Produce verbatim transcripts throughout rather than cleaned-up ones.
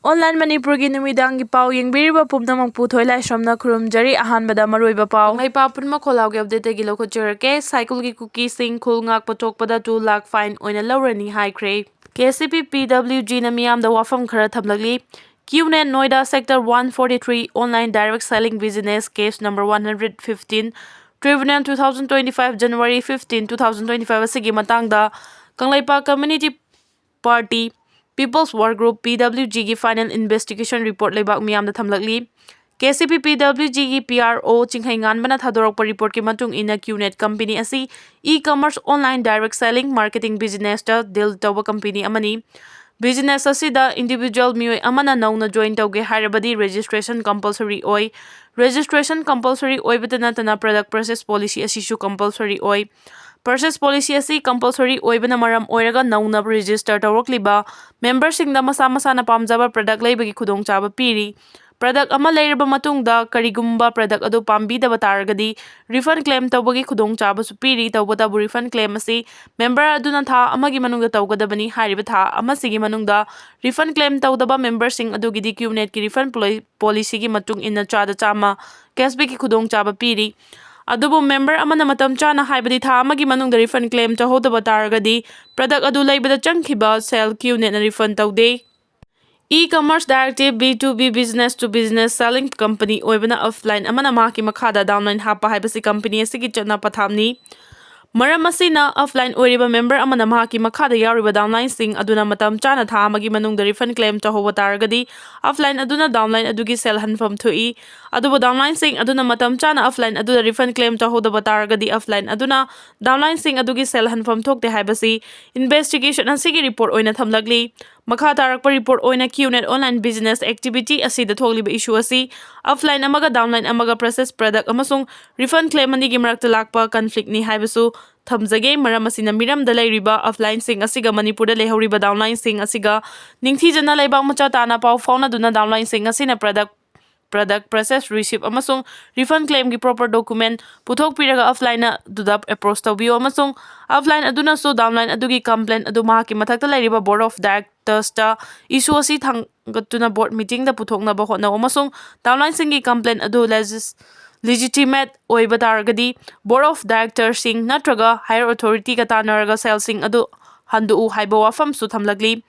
Online ꯃꯅꯤꯄꯨꯔꯒꯤ ꯅꯨꯃꯤꯗꯥꯡꯒꯤ ꯄꯥꯎ ꯌꯦꯡꯕꯤꯔꯤꯕ ꯄꯨꯝꯅꯃꯛꯄꯨ ꯊꯣꯏꯂꯥꯏꯁ꯭ꯔꯝꯅ ꯈꯨꯔꯨꯝꯖꯔꯤ꯫ ꯑꯍꯥꯟꯕꯗ ꯃꯔꯨꯑꯣꯏꯕ ꯄꯥꯎ꯫ ꯀꯪꯂꯩꯄꯥꯛ ꯑꯄꯨꯟꯕ ꯈꯣꯜꯂꯥꯎꯒꯤ ꯑꯞꯗꯦꯠꯇꯒꯤ ꯂꯧꯈꯠꯆꯔꯛꯀꯦ꯫ ꯁꯥꯏꯀꯨꯜꯒꯤ ꯀꯨꯀꯤꯁꯤꯡ ꯈꯨꯜ ꯉꯥꯛꯄ ꯊꯣꯛꯄꯗ two lakh fine ꯑꯣꯏꯅ ꯂꯧꯔꯅꯤ ꯍꯥꯏꯈ꯭ꯔꯦ꯫ ꯀꯦ ꯁꯤ ꯄꯤ ꯄꯤ ꯗꯕ꯭ꯂꯤꯎ ꯖꯤꯅ ꯃꯤꯌꯥꯝꯗ ꯋꯥꯐꯝ ꯈꯔ ꯊꯝꯂꯛꯂꯤ꯫ QNet Noida Sector one forty three online direct selling business case number one hundred fifteen, tribunal two thousand twenty-five January fifteen, two thousand twenty-five ꯑꯁꯤꯒꯤ ꯃꯇꯥꯡꯗ Kangleipak Community Party, People's Work Group, P W G ꯒꯤ final investigation report ꯂꯩꯕꯥꯛ ꯃꯤꯌꯥꯝꯗ ꯊꯝꯂꯛꯂꯤ꯫ K C ꯄꯤ ꯄꯤ W ꯖꯤꯒꯤ P R ꯑꯣ ꯆꯤꯡꯈꯩꯉꯥꯟꯕꯅ ꯊꯥꯗꯣꯔꯛꯄ reportꯀꯤ ꯃꯇꯨꯡ ꯏꯟꯅ, QNet company ꯑꯁꯤ e-commerce online direct selling marketing businessꯇ deal ꯇꯧꯕ company ꯑꯃꯅꯤ꯫ Business ꯑꯁꯤꯗ individual ꯃꯤꯑꯣꯏ ꯑꯃꯅ ꯅꯧꯅ join ꯇꯧꯒꯦ ꯍꯥꯏꯔꯕꯗꯤ registration compulsory ꯑꯣꯏ꯫ Registration compulsory ꯑꯣꯏꯕꯇ ꯅꯠꯇꯅ product purchase policy ꯑꯁꯤꯁꯨ compulsory ꯑꯣꯏ꯫ Purchase policy ꯑꯁꯤ compulsory ꯑꯣꯏꯕꯅ ꯃꯔꯝ ꯑꯣꯏꯔꯒ ꯅꯧꯅ register ꯇꯧꯔꯛꯂꯤꯕ memberꯁꯤꯡꯗ ꯃꯁꯥ ꯃꯁꯥꯅ ꯄꯥꯝꯖꯕ product ꯂꯩꯕꯒꯤ ꯈꯨꯗꯣꯡꯆꯥꯕ ꯄꯤꯔꯤ꯫ Product ꯑꯃ ꯂꯩꯔꯕ ꯃꯇꯨꯡꯗ ꯀꯔꯤꯒꯨꯝꯕ product ꯑꯗꯨ ꯄꯥꯝꯕꯤꯗꯕ ꯇꯥꯔꯒꯗꯤ refund claim ꯇꯧꯕꯒꯤ ꯈꯨꯗꯣꯡꯆꯥꯕꯁꯨ ꯄꯤꯔꯤ꯫ ꯇꯧꯕꯇꯕꯨ refund claim ꯑꯁꯤ member ꯑꯗꯨꯅ ꯊꯥ ꯑꯃꯒꯤ ꯃꯅꯨꯡꯗ ꯇꯧꯒꯗꯕꯅꯤ꯫ ꯍꯥꯏꯔꯤꯕ ꯊꯥ ꯑꯃꯁꯤꯒꯤ ꯃꯅꯨꯡꯗ refund claim ꯇꯧꯗꯕ memberꯁꯤꯡ ꯑꯗꯨꯒꯤꯗꯤ QNetꯀꯤ refund poli-, policyꯒꯤ ꯃꯇꯨꯡ ꯏꯟꯅ ꯆꯥꯗ ꯆꯥꯝꯃ cashbackꯀꯤ ꯈꯨꯗꯣꯡꯆꯥꯕ ꯄꯤꯔꯤ꯫ ꯑꯗꯨꯕꯨ member ꯑꯃꯅ ꯃꯇꯝ ꯆꯥꯅ, ꯍꯥꯏꯕꯗꯤ ꯊꯥ ꯑꯃꯒꯤ ꯃꯅꯨꯡꯗ refund claim ꯇꯧꯍꯧꯗꯕ ꯇꯥꯔꯒꯗꯤ product ꯑꯗꯨ ꯂꯩꯕꯗ ꯆꯪꯈꯤꯕ ꯁꯦꯜ QNetꯅ refund ꯇꯧꯗꯦ꯫ E-commerce directive, B two B, business to business selling company ꯑꯣꯏꯕꯅ offline ꯑꯃꯅ ꯃꯍꯥꯛꯀꯤ ꯃꯈꯥꯗ downline ꯍꯥꯞꯄ ꯍꯥꯏꯕꯁꯤ company ꯑꯁꯤꯒꯤ ꯆꯠꯅ ꯄꯊꯥꯞꯅꯤ꯫ ꯃꯔꯝ ꯑꯁꯤꯅ offline ꯑꯣꯏꯔꯤꯕ member ꯑꯃꯅ ꯃꯍꯥꯛꯀꯤ ꯃꯈꯥꯗ ꯌꯥꯎꯔꯤꯕ downlineꯁꯤꯡ ꯑꯗꯨꯅ ꯃꯇꯝ ꯆꯥꯅ ꯊꯥ ꯑꯃꯒꯤ ꯃꯅꯨꯡꯗ refund claim ꯇꯧꯍꯧꯕ ꯇꯥꯔꯒꯗꯤ offline ꯑꯗꯨꯅ downline ꯑꯗꯨꯒꯤ ꯁꯦꯜ ꯍꯟꯐꯝ ꯊꯣꯛꯏ꯫ ꯑꯗꯨꯕꯨ downlineꯁꯤꯡ ꯑꯗꯨꯅ ꯃꯇꯝ ꯆꯥꯅ offline ꯑꯗꯨꯗ refund claim ꯇꯧꯍꯧꯗꯕ ꯇꯥꯔꯒꯗꯤ offline ꯑꯗꯨꯅ downlineꯁꯤꯡ ꯑꯗꯨꯒꯤ ꯁꯦꯜ ꯍꯟꯐꯝ ꯊꯣꯛꯇꯦ ꯍꯥꯏꯕꯁꯤ investigation ꯑꯁꯤꯒꯤ report ꯑꯣꯏꯅ ꯊꯝꯂꯛꯂꯤ꯫ ꯃꯈꯥ ꯇꯥꯔꯛꯄ report ꯑꯣꯏꯅ QNet online business activity ꯑꯁꯤꯗ ꯊꯣꯛꯂꯤꯕ issue ꯑꯁꯤ offline ꯑꯃꯒ downline ꯑꯃꯒ purchase product ꯑꯃꯁꯨꯡ refund claim ꯑꯅꯤꯒꯤ ꯃꯔꯛꯇ ꯂꯥꯛꯄ conflictꯅꯤ ꯍꯥꯏꯕꯁꯨ ꯊꯝꯖꯒꯦ꯫ ꯃꯔꯝ ꯑꯁꯤꯅ ꯃꯤꯔꯝꯗ ꯂꯩꯔꯤꯕ offlineꯁꯤꯡ ꯑꯁꯤꯒ ꯃꯅꯤꯄꯨꯔꯗ ꯂꯩꯍꯧꯔꯤꯕ downlineꯁꯤꯡ ꯑꯁꯤꯒ ꯅꯤꯡꯊꯤꯖꯅ ꯂꯩꯕꯥꯛ ꯃꯆꯥ ꯇꯥꯅ ꯄꯥꯎ ꯐꯥꯎꯅꯗꯨꯅ downlineꯁꯤꯡ ꯑꯁꯤꯅ product product process receipt ꯑꯃꯁꯨꯡ refund claimꯒꯤ proper document ꯄꯨꯊꯣꯛꯄꯤꯔꯒ upline ꯑꯗꯨꯗ approach ꯇꯧꯕꯤꯌꯨ, ꯑꯃꯁꯨꯡ upline ꯑꯗꯨꯅꯁꯨ downline ꯑꯗꯨꯒꯤ complaint ꯑꯗꯨ ꯃꯍꯥꯛꯀꯤ ꯃꯊꯛꯇ ꯂꯩꯔꯤꯕ Board of Directorsꯇ issue ꯑꯁꯤ ꯊꯥꯡꯒꯠꯇꯨꯅ board meetingꯗ ꯄꯨꯊꯣꯛꯅꯕ ꯍꯣꯠꯅꯧ, ꯑꯃꯁꯨꯡ downlineꯁꯤꯡꯒꯤ complaint ꯑꯗꯨ legis- legitimate ꯑꯣꯏꯕ ꯇꯥꯔꯒꯗꯤ, Board of Directorsꯁꯤꯡ ꯅꯠꯇ꯭ꯔꯒ higher authorityꯒ ꯇꯥꯟꯅꯔꯒ ꯁꯦꯜꯁꯤꯡ ꯑꯗꯨ ꯍꯟꯗꯣꯛꯎ ꯍꯥꯏꯕ ꯋꯥꯐꯝꯁꯨ ꯊꯝꯂꯛꯂꯤ꯫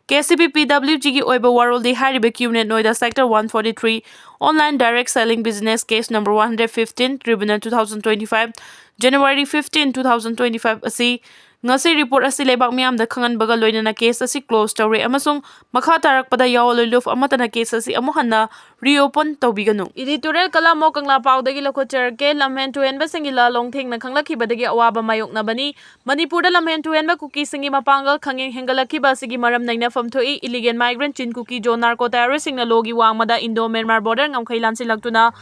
K C B P W ꯖꯤꯒꯤ ꯑꯣꯏꯕ ꯋꯥꯔꯣꯜꯗꯤ ꯍꯥꯏꯔꯤꯕ ꯀ꯭ꯌꯨꯅꯦꯠ ꯅꯣꯏꯗ Sector one forty three Online Direct Selling Business Case number one hundred fifteen, Tribunal two thousand twenty-five, January fifteen, two thousand twenty-five ꯑꯁꯤ ꯉꯁꯤ report ꯑꯁꯤ ꯂꯩꯕꯥꯛ ꯃꯤꯌꯥꯝꯗ ꯈꯪꯍꯟꯕꯒ ꯂꯣꯏꯅꯅ case ꯑꯁꯤ close ꯇꯧꯔꯦ, ꯑꯃꯁꯨꯡ ꯃꯈꯥ ꯇꯥꯔꯛꯄꯗ ꯌꯥꯑꯣꯟ ꯂꯣꯏꯂꯨꯞ ꯑꯃꯠꯇꯅ case ꯑꯁꯤ ꯑꯃꯨꯛ ꯍꯟꯅ reopen ꯇꯧꯕꯤꯒꯅꯨ꯫ Editorial ꯀꯂꯝ ꯑꯣ ꯀꯪꯂꯥ ꯄꯥꯎꯗꯒꯤ ꯂꯧꯈꯠꯆꯔꯛꯀꯦ꯫ ꯂꯝꯍꯦꯟ ꯇꯨꯍꯦꯟꯕꯁꯤꯡꯒꯤ ꯂꯥꯂꯣꯡ ꯊꯦꯡꯅ ꯈꯪꯂꯛꯈꯤꯕꯗꯒꯤ ꯑꯋꯥꯕ ꯃꯥꯌꯣꯛꯅꯕꯅꯤ꯫ ꯃꯅꯤꯄꯨꯔꯗ ꯂꯝꯍꯦꯟ ꯇꯨꯍꯦꯟꯕ ꯀꯨꯀꯤꯁꯤꯡꯒꯤ ꯃꯄꯥꯡꯒꯜ ꯈꯪꯍꯦꯟ ꯍꯦꯟꯒꯠꯂꯛꯈꯤꯕ ꯑꯁꯤꯒꯤ ꯃꯔꯝ ꯅꯩꯅꯐꯝ ꯊꯣꯛꯏ꯫ Illegal migrant Chin Kuki Zo narco terroristꯁꯤꯡꯅ ꯂꯣꯒꯤ ꯋꯥꯡꯃꯗ Indo Myanmar border ꯉꯝꯈꯩ ꯂꯥꯟꯁꯤꯜꯂꯛꯇꯨꯅ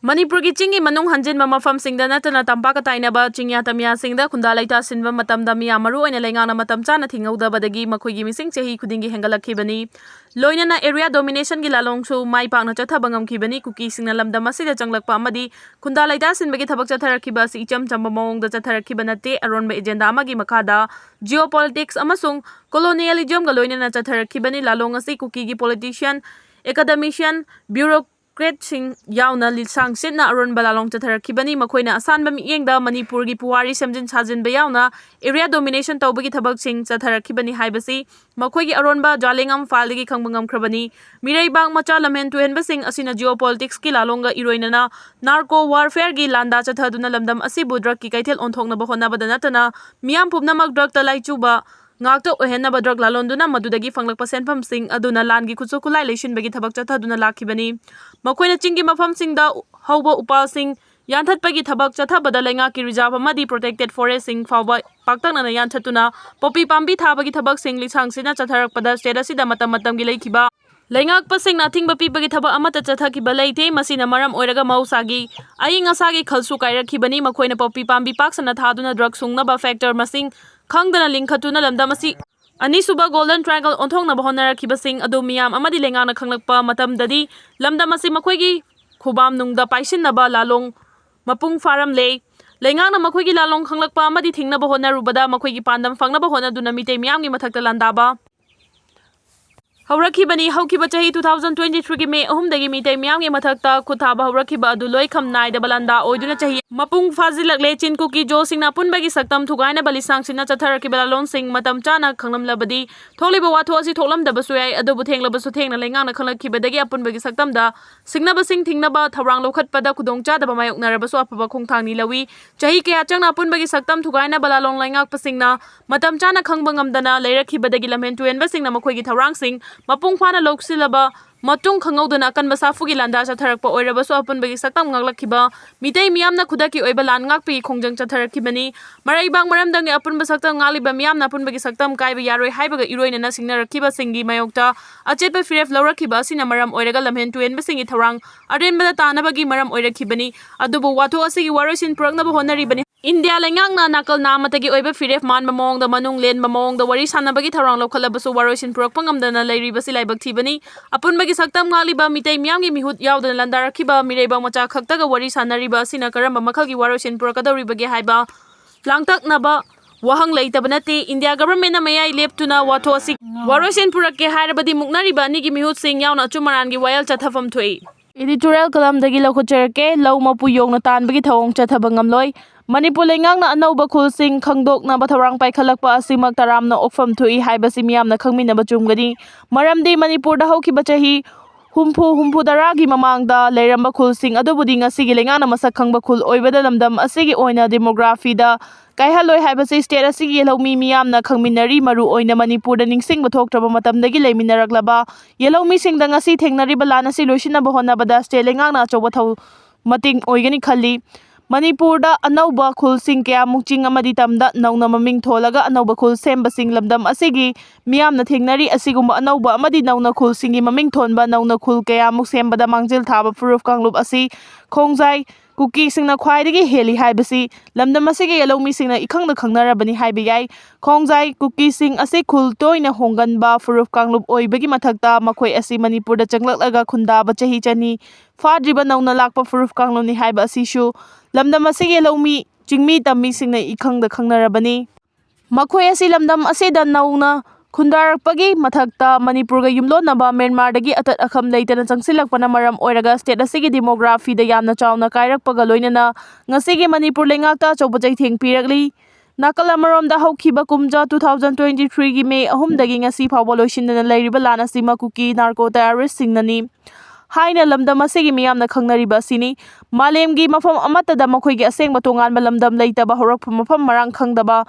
ꯃꯅꯤꯄꯨꯔꯒꯤ ꯆꯤꯡꯒꯤ ꯃꯅꯨꯡ ꯍꯟꯖꯤꯟꯕ ꯃꯐꯝꯁꯤꯡꯗ ꯅꯠꯇꯅ ꯇꯝꯄꯥꯛꯀ ꯇꯥꯏꯅꯕ ꯆꯤꯡꯌꯥ ꯇꯝꯌꯥꯁꯤꯡꯗ ꯈꯨꯟꯗꯥ ꯂꯩꯇꯥꯁꯤꯟꯕ ꯃꯇꯝꯗ ꯃꯤꯌꯥꯝ ꯃꯔꯨꯑꯣꯏꯅ ꯂꯩꯉꯥꯛꯅ ꯃꯇꯝ ꯆꯥꯅ ꯊꯤꯡꯍꯧꯗꯕꯗꯒꯤ ꯃꯈꯣꯏꯒꯤ ꯃꯤꯁꯤꯡ ꯆꯍꯤ ꯈꯨꯗꯤꯡꯒꯤ ꯍꯦꯟꯒꯠꯂꯛꯈꯤꯕꯅꯤ꯫ ꯂꯣꯏꯅꯅ area dominationꯒꯤ ꯂꯥꯂꯣꯡꯁꯨ ꯃꯥꯏ ꯄꯥꯛꯅ ꯆꯠꯊꯕ ꯉꯝꯈꯤꯕꯅꯤ꯫ ꯀꯨꯀꯤꯁꯤꯡꯅ ꯂꯝꯗꯝ ꯑꯁꯤꯗ ꯆꯪꯂꯛꯄ ꯑꯃꯗꯤ ꯈꯨꯟꯗꯥ ꯂꯩꯇꯥꯁꯤꯟꯕꯒꯤ ꯊꯕꯛ ꯆꯠꯊꯔꯛꯈꯤꯕ ꯑꯁꯤ ꯏꯆꯝ ꯆꯝꯕ ꯃꯑꯣꯡꯗ ꯆꯠꯊꯔꯛꯈꯤꯕ ꯅꯠꯇꯦ꯫ ꯑꯔꯣꯟꯕ agenda ꯑꯃꯒꯤ ꯃꯈꯥꯗ geopolitics ꯑꯃꯁꯨꯡ colonialismꯒ ꯂꯣꯏꯅꯅ ꯆꯠꯊꯔꯛꯈꯤꯕꯅꯤ꯫ ꯂꯥꯂꯣꯡ ꯑꯁꯤ ꯀꯨꯀꯤꯒꯤ politician, academician, bureaucratꯁꯤꯡ ꯌꯥꯎꯅ ꯂꯤꯁꯥꯡ ꯁꯤꯠꯅ ꯑꯔꯣꯟꯕ ꯂꯥꯂꯣꯡ ꯆꯠꯊꯔꯛꯈꯤꯕꯅꯤ꯫ ꯃꯈꯣꯏꯅ ꯑꯁꯥꯟꯕ ꯃꯤꯠꯌꯦꯡꯗ ꯃꯅꯤꯄꯨꯔꯒꯤ ꯄꯨꯋꯥꯔꯤ ꯁꯦꯝꯖꯤꯟ ꯁꯥꯖꯤꯟꯕ ꯌꯥꯎꯅ area domination ꯇꯧꯕꯒꯤ ꯊꯕꯛꯁꯤꯡ ꯆꯠꯊꯔꯛꯈꯤꯕꯅꯤ ꯍꯥꯏꯕꯁꯤ ꯃꯈꯣꯏꯒꯤ ꯑꯔꯣꯟꯕ ꯖꯥꯂꯦꯡꯉꯝ fileꯗꯒꯤ ꯈꯪꯕ ꯉꯝꯈ꯭ꯔꯕꯅꯤ꯫ ꯃꯤꯔꯩꯕꯥꯛ ꯃꯆꯥ ꯂꯝꯍꯦꯟ ꯇꯨꯍꯦꯟꯕꯁꯤꯡ ꯑꯁꯤꯅ geopoliticsꯀꯤ ꯂꯥꯂꯣꯡꯒ ꯏꯔꯣꯏꯅꯅ narco warfareꯒꯤ ꯂꯥꯟꯗꯥ ꯆꯠꯊꯗꯨꯅ ꯂꯝꯗꯝ ꯑꯁꯤꯕꯨ drugꯀꯤ ꯀꯩꯊꯦꯜ ꯑꯣꯟꯊꯣꯛꯅꯕ ꯍꯣꯠꯅꯕꯗ ꯅꯠꯇꯅ ꯃꯤꯌꯥꯝ ꯄꯨꯝꯅꯃꯛ drugꯇ ꯂꯥꯏꯆꯨꯕ ꯉꯥꯛꯇ ꯑꯣꯏꯍꯟꯅꯕ drug ꯂꯥꯂꯣꯟꯗꯨꯅ ꯃꯗꯨꯗꯒꯤ ꯐꯪꯂꯛꯄ ꯁꯦꯟꯐꯝꯁꯤꯡ ꯑꯗꯨꯅ ꯂꯥꯟꯒꯤ ꯈꯨꯠꯁꯨ ꯈꯨꯠꯂꯥꯏ ꯂꯩꯁꯤꯟꯕꯒꯤ ꯊꯕꯛ ꯆꯠꯊꯗꯨꯅ ꯂꯥꯛꯈꯤꯕꯅꯤ꯫ ꯃꯈꯣꯏꯅ ꯆꯤꯡꯒꯤ ꯃꯐꯝꯁꯤꯡꯗ ꯍꯧꯕ ꯎꯄꯥꯜꯁꯤꯡ ꯌꯥꯟꯊꯠꯄꯒꯤ ꯊꯕꯛ ꯆꯠꯊꯕꯗ ꯂꯩꯉꯥꯛꯀꯤ reserve ꯑꯃꯗꯤ protected forestꯁꯤꯡ ꯐꯥꯎꯕ ꯄꯥꯛꯇꯛꯅꯅ ꯌꯥꯟꯊꯠꯇꯨꯅ ꯄꯣꯄꯤ ꯄꯥꯝꯕꯤ ꯊꯥꯕꯒꯤ ꯊꯕꯛꯁꯤꯡ ꯂꯤꯁꯥꯡ ꯁꯤꯠꯅ ꯆꯠꯊꯔꯛꯄꯗ state ꯑꯁꯤꯗ ꯃꯇꯝ ꯃꯇꯝꯒꯤ ꯂꯩꯈꯤꯕ ꯂꯩꯉꯥꯛꯄꯁꯤꯡꯅ ꯑꯊꯤꯡꯕ ꯄꯤꯕꯒꯤ ꯊꯕꯛ ꯑꯃꯠꯇ ꯆꯠꯊꯈꯤꯕ ꯂꯩꯇꯦ꯫ ꯃꯁꯤꯅ ꯃꯔꯝ ꯑꯣꯏꯔꯒ ꯃꯍꯧꯁꯥꯒꯤ ꯑꯏꯪ ꯑꯁꯥꯒꯤ ꯈꯜꯁꯨ ꯀꯥꯏꯔꯛꯈꯤꯕꯅꯤ꯫ ꯃꯈꯣꯏꯅ ꯄꯣꯄꯤ ꯄꯥꯝꯕꯤ ꯄꯥꯛ ꯁꯟꯅ ꯊꯥꯗꯨꯅ drug ꯁꯨꯡꯅꯕ factory ꯃꯁꯤꯡ ꯈꯪꯗꯅ ꯂꯤꯡꯈꯠꯇꯨꯅ ꯂꯝꯗꯝ ꯑꯁꯤ ꯑꯅꯤꯁꯨꯕ Golden Triangle ꯑꯣꯟꯊꯣꯛꯅꯕ ꯍꯣꯠꯅꯔꯛꯈꯤꯕꯁꯤꯡ ꯑꯗꯨ ꯃꯤꯌꯥꯝ ꯑꯃꯗꯤ ꯂꯩꯉꯥꯛꯅ ꯈꯪꯂꯛꯄ ꯃꯇꯝꯗꯗꯤ ꯂꯝꯗꯝ ꯑꯁꯤ ꯃꯈꯣꯏꯒꯤ ꯈꯨꯕꯥꯝꯅꯨꯡꯗ ꯄꯥꯏꯁꯤꯟꯅꯕ ꯂꯥꯂꯣꯡ ꯃꯄꯨꯡ ꯐꯥꯔꯝꯂꯦ꯫ ꯂꯩꯉꯥꯛꯅ ꯃꯈꯣꯏꯒꯤ ꯂꯥꯂꯣꯡ ꯈꯪꯂꯛꯄ ꯑꯃꯗꯤ ꯊꯤꯡꯅꯕ ꯍꯣꯠꯅꯔꯨꯕꯗ ꯃꯈꯣꯏꯒꯤ ꯄꯥꯟꯗꯝ ꯐꯪꯅꯕ ꯍꯣꯠꯅꯗꯨꯅ ꯃꯤꯇꯩ ꯃꯤꯌꯥꯝꯒꯤ ꯃꯊꯛꯇ ꯂꯥꯟꯗꯥꯕ ꯍꯧꯔꯛꯈꯤꯕꯅꯤ꯫ ꯍꯧꯈꯤꯕ ꯆꯍꯤ two thousand twenty three ꯒꯤ ꯃꯦ ꯑꯍꯨꯝꯗꯒꯤ ꯃꯤꯇꯩ ꯃꯤꯌꯥꯝꯒꯤ ꯃꯊꯛꯇ ꯈꯨꯠ ꯊꯥꯕ ꯍꯧꯔꯛꯈꯤꯕ ꯑꯗꯨ ꯂꯣꯏꯈꯝ ꯅꯥꯏꯗꯕ ꯂꯥꯟꯗꯥ ꯑꯣꯏꯗꯨꯅ ꯆꯍꯤ ꯃꯄꯨꯡ ꯐꯥꯖꯤꯜꯂꯛꯂꯦ꯫ ꯆꯤꯟ ꯀꯨꯀꯤ ꯖꯣꯁꯤꯡꯅ ꯑꯄꯨꯟꯕꯒꯤ ꯁꯛꯇꯝ ꯊꯨꯒꯥꯏꯅꯕ ꯂꯤꯁꯥꯡ ꯁꯤꯠꯅ ꯆꯠꯊꯔꯛꯈꯤꯕ ꯂꯥꯂꯣꯡꯁꯤꯡ ꯃꯇꯝ ꯆꯥꯅ ꯈꯪꯂꯝꯂꯕꯗꯤ ꯊꯣꯛꯂꯤꯕ ꯋꯥꯊꯣꯛ ꯑꯁꯤ ꯊꯣꯛꯂꯝꯗꯕꯁꯨ ꯌꯥꯏ꯫ ꯑꯗꯨꯕꯨ ꯊꯦꯡꯂꯕꯁꯨ ꯊꯦꯡꯅ ꯂꯩꯉꯥꯛꯅ ꯈꯪꯂꯛꯈꯤꯕꯗꯒꯤ ꯑꯄꯨꯟꯕꯒꯤ ꯁꯛꯇꯝꯗ ꯁꯤꯡꯅꯕꯁꯤꯡ ꯊꯤꯡꯅꯕ ꯊꯧꯔꯥꯡ ꯂꯧꯈꯠꯄꯗ ꯈꯨꯗꯣꯡꯆꯥꯗꯕ ꯃꯥꯌꯣꯛꯅꯔꯕꯁꯨ ꯑꯐꯕ ꯈꯣꯡꯊꯥꯡꯅꯤ ꯂꯧꯏ꯫ ꯆꯍꯤ ꯀꯌꯥ ꯆꯪꯅ ꯑꯄꯨꯟꯕꯒꯤ ꯁꯛꯇꯝ ꯊꯨꯒꯥꯏꯅꯕ ꯂꯥꯂꯣꯡ ꯂꯩꯉꯥꯛꯄꯁꯤꯡꯅ ꯃꯇꯝ ꯆꯥꯅ ꯈꯪꯕ ꯉꯝꯗꯅ ꯂꯩꯔꯛꯈꯤꯕꯗꯒꯤ ꯂꯝꯍꯦꯟ ꯇꯨꯍꯦꯟꯕꯁꯤꯡꯅ ꯃꯈꯣꯏꯒꯤ ꯊꯧꯔꯥꯡꯁꯤꯡ ꯃꯄꯨꯡ ꯐꯥꯅ ꯂꯧꯁꯤꯜꯂꯕ ꯃꯇꯨꯡ ꯈꯪꯍꯧꯗꯅ ꯑꯀꯟꯕ ꯁꯥꯐꯨꯒꯤ ꯂꯥꯟꯗꯥ ꯆꯠꯊꯔꯛꯄ ꯑꯣꯏꯔꯕꯁꯨ ꯑꯄꯨꯟꯕꯒꯤ ꯁꯛꯇꯝ ꯉꯥꯛꯂꯛꯈꯤꯕ ꯃꯤꯇꯩ ꯃꯤꯌꯥꯝꯅ ꯈꯨꯗꯛꯀꯤ ꯑꯣꯏꯕ ꯂꯥꯟ ꯉꯥꯛꯄꯒꯤ ꯈꯣꯡꯖꯪ ꯆꯠꯊꯔꯛꯈꯤꯕꯅꯤ꯫ ꯃꯔꯩꯕꯥꯛ ꯃꯔꯝꯗꯝꯒꯤ ꯑꯄꯨꯟꯕ ꯁꯛꯇꯝ ꯉꯥꯛꯂꯤꯕ ꯃꯤꯌꯥꯝꯅ ꯑꯄꯨꯟꯕꯒꯤ ꯁꯛꯇꯝ ꯀꯥꯏꯕ ꯌꯥꯔꯣꯏ ꯍꯥꯏꯕꯒ ꯏꯔꯣꯏꯅꯅ ꯁꯤꯡꯅꯔꯛꯈꯤꯕꯁꯤꯡꯒꯤ ꯃꯥꯌꯣꯛꯇ ꯑꯆꯦꯠꯄ ꯐꯤꯔꯦꯞ ꯂꯧꯔꯛꯈꯤꯕ ꯑꯁꯤꯅ ꯃꯔꯝ ꯑꯣꯏꯔꯒ ꯂꯝꯍꯦꯟ ꯇꯨꯍꯦꯟꯕꯁꯤꯡꯒꯤ ꯊꯧꯔꯥꯡ ꯑꯔꯦꯝꯕꯗ ꯇꯥꯅꯕꯒꯤ ꯃꯔꯝ ꯑꯣꯏꯔꯛꯈꯤꯕꯅꯤ꯫ ꯑꯗꯨꯕꯨ ꯋꯥꯊꯣꯛ ꯑꯁꯤꯒꯤ ꯋꯥꯔꯣꯏꯁꯤꯟ ꯄꯨꯔꯛꯅꯕ ꯍꯣꯠꯅꯔꯤꯕꯅꯤ꯫ ꯏꯟꯗꯤꯌꯥ ꯂꯩꯉꯥꯛꯅ ꯅꯥꯀꯜ ꯅꯥ ꯑꯃꯠꯇꯒꯤ ꯑꯣꯏꯕ ꯐꯤꯔꯦꯞ ꯃꯥꯟꯕ ꯃꯑꯣꯡꯗ ꯃꯅꯨꯡ ꯂꯦꯟꯕ ꯃꯑꯣꯡꯗ ꯋꯥꯔꯤ ꯁꯥꯟꯅꯕꯒꯤ ꯊꯧꯔꯥꯡ ꯂꯧꯈꯠꯂꯕꯁꯨ ꯋꯥꯔꯣꯏꯁꯤꯟ ꯄꯨꯔꯛꯄ ꯉꯝꯗꯅ ꯂꯩꯔꯤꯕꯁꯤ ꯂꯥꯏꯕꯛ ꯊꯤꯕꯅꯤ꯫ ꯑꯄꯨꯟꯕꯒꯤ ꯁꯛꯇꯝ ꯉꯥꯛꯂꯤꯕ ꯃꯤꯇꯩ ꯃꯤꯌꯥꯝꯒꯤ ꯃꯤꯍꯨꯠ ꯌꯥꯎꯗꯅ ꯂꯥꯟꯗꯥꯔꯛꯈꯤꯕ ꯃꯤꯔꯩꯕꯥꯛ ꯃꯆꯥ ꯈꯛꯇꯒ ꯋꯥꯔꯤ ꯁꯥꯟꯅꯔꯤꯕ ꯑꯁꯤꯅ ꯀꯔꯝꯕ ꯃꯈꯜꯒꯤ ꯋꯥꯔꯣꯏꯁꯤꯟ ꯄꯨꯔꯛꯀꯗꯧꯔꯤꯕꯒꯦ ꯍꯥꯏꯕ ꯂꯥꯡꯇꯛꯅꯕ ꯋꯥꯍꯪ ꯂꯩꯇꯕ ꯅꯠꯇꯦ꯫ ꯏꯟꯗꯤꯌꯥ ꯒꯚꯔꯟꯃꯦꯟꯠꯅ ꯃꯌꯥꯏ ꯂꯦꯞꯇꯨꯅ ꯋꯥꯊꯣꯛ ꯑꯁꯤ ꯋꯥꯔꯣꯏꯁꯤꯟ ꯄꯨꯔꯛꯀꯦ ꯍꯥꯏꯔꯕꯗꯤ ꯃꯨꯛꯅꯔꯤꯕ ꯑꯅꯤꯒꯤ ꯃꯤꯍꯨꯠꯁꯤꯡ ꯌꯥꯎꯅ ꯑꯆꯨꯝ ꯑꯔꯥꯟꯒꯤ ꯋꯥꯌꯦꯜ ꯆꯠꯊꯐꯝ ꯊꯣꯛꯏ꯫ Editorial ꯀꯂꯝꯗꯒꯤ ꯂꯧꯈꯠꯆꯔꯛꯀꯦ꯫ ꯂꯧ ꯃꯄꯨ ꯌꯣꯡꯅ ꯇꯥꯟꯕꯒꯤ ꯊꯧꯑꯣꯡ ꯆꯠꯊꯕ ꯉꯝꯂꯣꯏ꯫ ꯃꯅꯤꯄꯨꯔ ꯂꯩꯉꯥꯛꯅ ꯑꯅꯧꯕ ꯈꯨꯜꯁꯤꯡ ꯈꯪꯗꯣꯛꯅꯕ ꯊꯧꯔꯥꯡ ꯄꯥꯏꯈꯠꯂꯛꯄ ꯑꯁꯤꯃꯛ ꯇꯔꯥꯝꯅ ꯑꯣꯛꯐꯝ ꯊꯣꯛꯏ ꯍꯥꯏꯕꯁꯤ ꯃꯤꯌꯥꯝꯅ ꯈꯪꯃꯤꯟꯅꯕ ꯆꯨꯝꯒꯅꯤ꯫ ꯃꯔꯝꯗꯤ ꯃꯅꯤꯄꯨꯔꯗ ꯍꯧꯈꯤꯕ ꯆꯍꯤ ꯍꯨꯝꯐꯨ, ꯍꯨꯝꯐꯨ ꯇꯔꯥꯒꯤ ꯃꯃꯥꯡꯗ ꯂꯩꯔꯝꯕ ꯈꯨꯜꯁꯤꯡ ꯑꯗꯨꯕꯨꯗꯤ ꯉꯁꯤꯒꯤ ꯂꯩꯉꯥꯛꯅ ꯃꯁꯛ ꯈꯪꯕ ꯈꯨꯜ ꯑꯣꯏꯕꯗ ꯂꯝꯗꯝ ꯑꯁꯤꯒꯤ ꯑꯣꯏꯅ demographyꯗ ꯀꯥꯏꯍꯜꯂꯣꯏ ꯍꯥꯏꯕꯁꯤ state ꯑꯁꯤꯒꯤ ꯂꯧꯃꯤ ꯃꯤꯌꯥꯝꯅ ꯈꯪꯃꯤꯟꯅꯔꯤ꯫ ꯃꯔꯨ ꯑꯣꯏꯅ ꯃꯅꯤꯄꯨꯔꯗ ꯅꯤꯡꯁꯤꯡꯕ ꯊꯣꯛꯇ꯭ꯔꯕ ꯃꯇꯝꯗꯒꯤ ꯂꯩꯃꯤꯟꯅꯔꯛꯂꯕ ꯌꯦꯜꯍꯧꯃꯤꯁꯤꯡꯗ ꯉꯁꯤ ꯊꯦꯡꯅꯔꯤꯕ ꯂꯥꯟ ꯑꯁꯤ ꯂꯣꯏꯁꯤꯟꯅꯕ ꯍꯣꯠꯅꯕꯗ state ꯂꯩꯉꯥꯛꯅ ꯑꯆꯧꯕ ꯊꯧ-, ꯃꯇꯦꯡ ꯑꯣꯏꯒꯅꯤ ꯈꯜꯂꯤ꯫ ꯃꯅꯤꯄꯨꯔꯗ ꯑꯅꯧꯕ ꯈꯨꯜꯁꯤꯡ ꯀꯌꯥꯃꯨꯛ ꯆꯤꯡ ꯑꯃꯗꯤ ꯇꯝꯗ ꯅꯧꯅ ꯃꯃꯤꯡ ꯊꯣꯜꯂꯒ ꯑꯅꯧꯕ ꯈꯨꯜ ꯁꯦꯝꯕꯁꯤꯡ ꯂꯝꯗꯝ ꯑꯁꯤꯒꯤ ꯃꯤꯌꯥꯝꯅ ꯊꯦꯡꯅꯔꯤ꯫ ꯑꯁꯤꯒꯨꯝꯕ ꯑꯅꯧꯕ ꯑꯃꯗꯤ ꯅꯧꯅ ꯈꯨꯜꯁꯤꯡꯒꯤ ꯃꯃꯤꯡ ꯊꯣꯟꯕ ꯅꯧꯅ ꯈꯨꯜ ꯀꯌꯥꯃꯨꯛ ꯁꯦꯝꯕꯗ ꯃꯥꯡꯖꯤꯜ ꯊꯥꯕ ꯐꯨꯔꯨꯞ ꯀꯥꯡꯂꯨꯞ ꯑꯁꯤ ꯈꯣꯡꯖꯥꯏ ꯀꯨꯀꯤꯁꯤꯡꯅ ꯈ꯭ꯋꯥꯏꯗꯒꯤ ꯍꯦꯜꯂꯤ ꯍꯥꯏꯕꯁꯤ ꯂꯝꯗꯝ ꯑꯁꯤꯒꯤ ꯌꯦꯜꯍꯧꯃꯤꯁꯤꯡꯅ ꯏꯈꯪꯗ ꯈꯪꯅꯔꯕꯅꯤ ꯍꯥꯏꯕ ꯌꯥꯏ꯫ ꯈꯣꯡꯖꯥꯏ ꯀꯨꯀꯤꯁꯤꯡ ꯑꯁꯤ ꯈꯨꯜ ꯇꯣꯏꯅ ꯍꯣꯡꯒꯟꯕ ꯐꯨꯔꯨꯞ ꯀꯥꯡꯂꯨꯞ ꯑꯣꯏꯕꯒꯤ ꯃꯊꯛꯇ ꯃꯈꯣꯏ ꯑꯁꯤ ꯃꯅꯤꯄꯨꯔꯗ ꯆꯪꯂꯛꯂꯒ ꯈꯨꯟꯗꯥꯕ ꯆꯍꯤ ꯆꯅꯤ ꯐꯥꯗ꯭ꯔꯤꯕ ꯅꯧꯅ ꯂꯥꯛꯄ ꯐꯨꯔꯨꯞ ꯀꯥꯡꯂꯨꯞꯅꯤ ꯍꯥꯏꯕ ꯑꯁꯤꯁꯨ ꯂꯝꯗꯝ ꯑꯁꯤꯒꯤ ꯂꯧꯃꯤ ꯆꯤꯡꯃꯤ ꯇꯝꯃꯤꯁꯤꯡꯅ ꯏꯈꯪꯗ ꯈꯪꯅꯔꯕꯅꯤ꯫ ꯃꯈꯣꯏ ꯑꯁꯤ ꯂꯝꯗꯝ ꯑꯁꯤꯗ ꯅꯧꯅ ꯈꯨꯟꯗꯥꯔꯛꯄꯒꯤ ꯃꯊꯛꯇ ꯃꯅꯤꯄꯨꯔꯒ ꯌꯨꯝꯂꯣꯟꯅꯕ ꯃ꯭ꯌꯥꯟꯃꯥꯔꯗꯒꯤ ꯑꯇꯠ ꯑꯈꯝ ꯂꯩꯇꯅ ꯆꯪꯁꯤꯜꯂꯛꯄꯅ ꯃꯔꯝ ꯑꯣꯏꯔꯒ ꯁ꯭ꯇꯦꯠ ꯑꯁꯤꯒꯤ ꯗꯤꯃꯣꯒ꯭ꯔꯥꯐꯤꯗ ꯌꯥꯝꯅ ꯆꯥꯎꯅ ꯀꯥꯏꯔꯛꯄꯒ ꯂꯣꯏꯅꯅ ꯉꯁꯤꯒꯤ ꯃꯅꯤꯄꯨꯔ ꯂꯩꯉꯥꯛꯇ ꯑꯆꯧꯕ ꯆꯩꯊꯦꯡ ꯄꯤꯔꯛꯂꯤ꯫ ꯅꯥꯀꯜ ꯑꯃꯔꯣꯝꯗ ꯍꯧꯈꯤꯕ ꯀꯨꯝꯖꯥ two thousand twenty three ꯒꯤ ꯃꯦ ꯑꯍꯨꯝꯗꯒꯤ ꯉꯁꯤ ꯐꯥꯎꯕ ꯂꯣꯏꯁꯤꯟꯗꯅ ꯂꯩꯔꯤꯕ ꯂꯥꯟ ꯑꯁꯤꯃꯛ ꯀꯨꯀꯤ ꯅꯥꯔꯀꯣ ꯇꯦꯔꯣꯔꯤꯁꯁꯤꯡꯅꯅꯤ ꯍꯥꯏꯅ ꯂꯝꯗꯝ ꯑꯁꯤꯒꯤ ꯃꯤꯌꯥꯝꯅ ꯈꯪꯅꯔꯤꯕ ꯑꯁꯤꯅꯤ꯫ ꯃꯥꯂꯦꯝꯒꯤ ꯃꯐꯝ ꯑꯃꯠꯇꯗ ꯃꯈꯣꯏꯒꯤ ꯑꯁꯦꯡꯕ ꯇꯣꯉꯥꯟꯕ ꯂꯝꯗꯝ ꯂꯩꯇꯕ, ꯍꯧꯔꯛꯐꯝ ꯃꯐꯝ ꯃꯔꯥꯡ ꯈꯪꯗꯕ,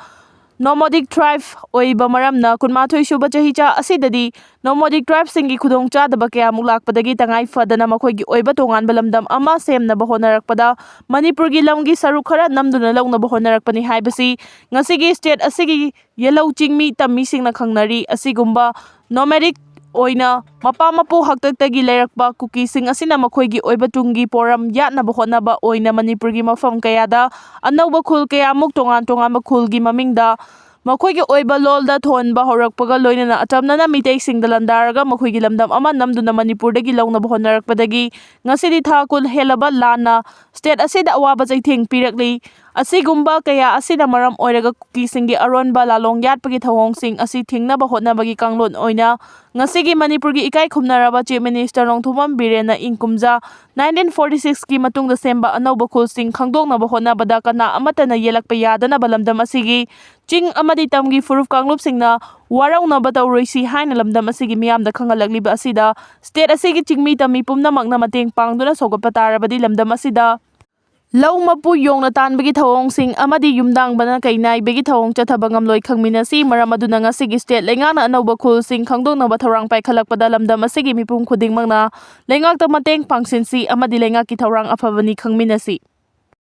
ꯅꯣꯃꯣꯗꯤꯛ ꯇ꯭ꯔꯥꯏꯕ ꯑꯣꯏꯕ ꯃꯔꯝꯅ ꯀꯨꯟꯃꯥꯊꯣꯏ ꯁꯨꯕ ꯆꯍꯤꯆꯥ ꯑꯁꯤꯗꯗꯤ ꯅꯣꯃꯣꯗꯤꯛ ꯇ꯭ꯔꯥꯏꯕꯁꯤꯡꯒꯤ ꯈꯨꯗꯣꯡꯆꯥꯗꯕ ꯀꯌꯥꯃꯨꯛ ꯂꯥꯛꯄꯗꯒꯤ ꯇꯉꯥꯏ ꯐꯗꯅ ꯃꯈꯣꯏꯒꯤ ꯑꯣꯏꯕ ꯇꯣꯉꯥꯟꯕ ꯂꯝꯗꯝ ꯑꯃ ꯁꯦꯝꯅꯕ ꯍꯣꯠꯅꯔꯛꯄꯗ ꯃꯅꯤꯄꯨꯔꯒꯤ ꯂꯝꯒꯤ ꯁꯔꯨꯛ ꯈꯔ ꯅꯝꯗꯨꯅ ꯂꯧꯅꯕ ꯍꯣꯠꯅꯔꯛꯄꯅꯤ ꯍꯥꯏꯕꯁꯤ ꯉꯁꯤꯒꯤ ꯁ꯭ꯇꯦꯠ ꯑꯁꯤꯒꯤ ꯌꯦꯜꯍꯧ ꯆꯤꯡꯃꯤ ꯇꯝꯃꯤꯁꯤꯡꯅ ꯈꯪꯅꯔꯤ꯫ ꯑꯁꯤꯒꯨꯝꯕ ꯅꯣꯃꯦꯗꯤꯛ ꯑꯣꯏꯅ ꯃꯄꯥ ꯃꯄꯨ ꯍꯥꯛꯇꯛꯇꯒꯤ ꯂꯩꯔꯛꯄ ꯀꯨꯀꯤꯁꯤꯡ ꯑꯁꯤꯅ ꯃꯈꯣꯏꯒꯤ ꯑꯣꯏꯕ ꯇꯨꯡꯒꯤ ꯄꯣꯔꯝ ꯌꯥꯠꯅꯕ ꯍꯣꯠꯅꯕ ꯑꯣꯏꯅ ꯃꯅꯤꯄꯨꯔꯒꯤ ꯃꯐꯝ ꯀꯌꯥꯗ ꯑꯅꯧꯕ ꯈꯨꯜ ꯀꯌꯥꯃꯨꯛ ꯇꯣꯉꯥꯟ ꯇꯣꯉꯥꯟꯕ ꯈꯨꯜꯒꯤ ꯃꯃꯤꯡꯗ ꯃꯈꯣꯏꯒꯤ ꯑꯣꯏꯕ ꯂꯣꯜꯗ ꯊꯣꯟꯕ ꯍꯧꯔꯛꯄꯒ ꯂꯣꯏꯅꯅ ꯑꯆꯝꯅꯅ ꯃꯤꯇꯩꯁꯤꯡꯗ ꯂꯥꯟꯗꯥꯔꯒ ꯃꯈꯣꯏꯒꯤ ꯂꯝꯗꯝ ꯑꯃ ꯅꯝꯗꯨꯅ ꯃꯅꯤꯄꯨꯔꯗꯒꯤ ꯂꯧꯅꯕ ꯍꯣꯠꯅꯔꯛꯄꯗꯒꯤ ꯉꯁꯤꯗꯤ ꯊꯥ ꯀꯨꯟ ꯍꯦꯜꯂꯕ ꯂꯥꯟꯅ ꯁ꯭ꯇꯦꯠ ꯑꯁꯤꯗ ꯑꯋꯥꯕ ꯆꯩꯊꯦꯡ ꯄꯤꯔꯛꯂꯤ꯫ ꯑꯁꯤꯒꯨꯝꯕ ꯀꯌꯥ ꯑꯁꯤꯅ ꯃꯔꯝ ꯑꯣꯏꯔꯒ ꯀꯨꯀꯤꯁꯤꯡꯒꯤ ꯑꯔꯣꯟꯕ ꯂꯥꯂꯣꯡ ꯌꯥꯠꯄꯒꯤ ꯊꯧꯑꯣꯡꯁꯤꯡ ꯑꯁꯤ ꯊꯤꯡꯅꯕ ꯍꯣꯠꯅꯕꯒꯤ ꯀꯥꯡꯂꯣꯟ ꯑꯣꯏꯅ ꯉꯁꯤꯒꯤ ꯃꯅꯤꯄꯨꯔꯒꯤ ꯏꯀꯥꯏ ꯈꯨꯝꯅꯔꯕ ꯆꯤꯐ ꯃꯤꯅꯤꯁꯇꯔ ꯅꯣꯡꯊꯣꯝꯕꯝ ꯕꯤꯔꯦꯟꯅ ꯏꯪ ꯀꯨꯝꯖꯥ nineteen forty six ꯀꯤ ꯃꯇꯨꯡꯗ ꯁꯦꯝꯕ ꯑꯅꯧꯕ ꯈꯨꯜꯁꯤꯡ ꯈꯪꯗꯣꯛꯅꯕ ꯍꯣꯠꯅꯕꯗ ꯀꯅꯥ ꯑꯃꯠꯇꯅ ꯌꯦꯜꯂꯛꯄ ꯌꯥꯗꯅꯕ ꯂꯝꯗꯝ ꯑꯁꯤꯒꯤ ꯆꯤꯡ ꯑꯃꯗꯤ ꯇꯝꯒꯤ ꯐꯨꯔꯨꯞ ꯀꯥꯡꯂꯨꯞꯁꯤꯡꯅ ꯋꯥꯔꯧꯅꯕ ꯇꯧꯔꯣꯏꯁꯤ ꯍꯥꯏꯅ ꯂꯝꯗꯝ ꯑꯁꯤꯒꯤ ꯃꯤꯌꯥꯝꯗ ꯈꯪꯍꯜꯂꯛꯂꯤꯕ ꯑꯁꯤꯗ ꯁ꯭ꯇꯦꯠ ꯑꯁꯤꯒꯤ ꯆꯤꯡꯃꯤ ꯇꯝꯃꯤ ꯄꯨꯝꯅꯃꯛꯅ ꯃꯇꯦꯡ ꯄꯥꯡꯗꯨꯅ ꯁꯧꯒꯠꯄ ꯇꯥꯔꯕꯗꯤ ꯂꯝꯗꯝ ꯑꯁꯤꯗ ꯂꯧ ꯃꯄꯨ ꯌꯣꯡꯅ ꯇꯥꯟꯕꯒꯤ ꯊꯧꯑꯣꯡꯁꯤꯡ ꯑꯃꯗꯤ ꯌꯨꯝꯗꯥꯡꯕꯅ ꯀꯩ ꯅꯥꯏꯕꯒꯤ ꯊꯧꯑꯣꯡ ꯆꯠꯊꯕ ꯉꯝꯂꯣꯏ ꯈꯪꯃꯤꯟꯅꯁꯤ꯫ ꯃꯔꯝ ꯑꯗꯨꯅ ꯉꯁꯤꯒꯤ ꯁ꯭ꯇꯦꯠ ꯂꯩꯉꯥꯛꯅ ꯑꯅꯧꯕ ꯈꯨꯜꯁꯤꯡ ꯈꯪꯗꯣꯛꯅꯕ ꯊꯧꯔꯥꯡ ꯄꯥꯏꯈꯠꯂꯛꯄꯗ ꯂꯝꯗꯝ ꯑꯁꯤꯒꯤ ꯃꯤꯄꯨꯝ ꯈꯨꯗꯤꯡꯃꯛꯅ ꯂꯩꯉꯥꯛꯇ ꯃꯇꯦꯡ ꯄꯥꯡꯁꯤꯟꯁꯤ ꯑꯃꯗꯤ ꯂꯩꯉꯥꯛꯀꯤ ꯊꯧꯔꯥꯡ ꯑꯐꯕꯅꯤ ꯈꯪꯃꯤꯟꯅꯁꯤ꯫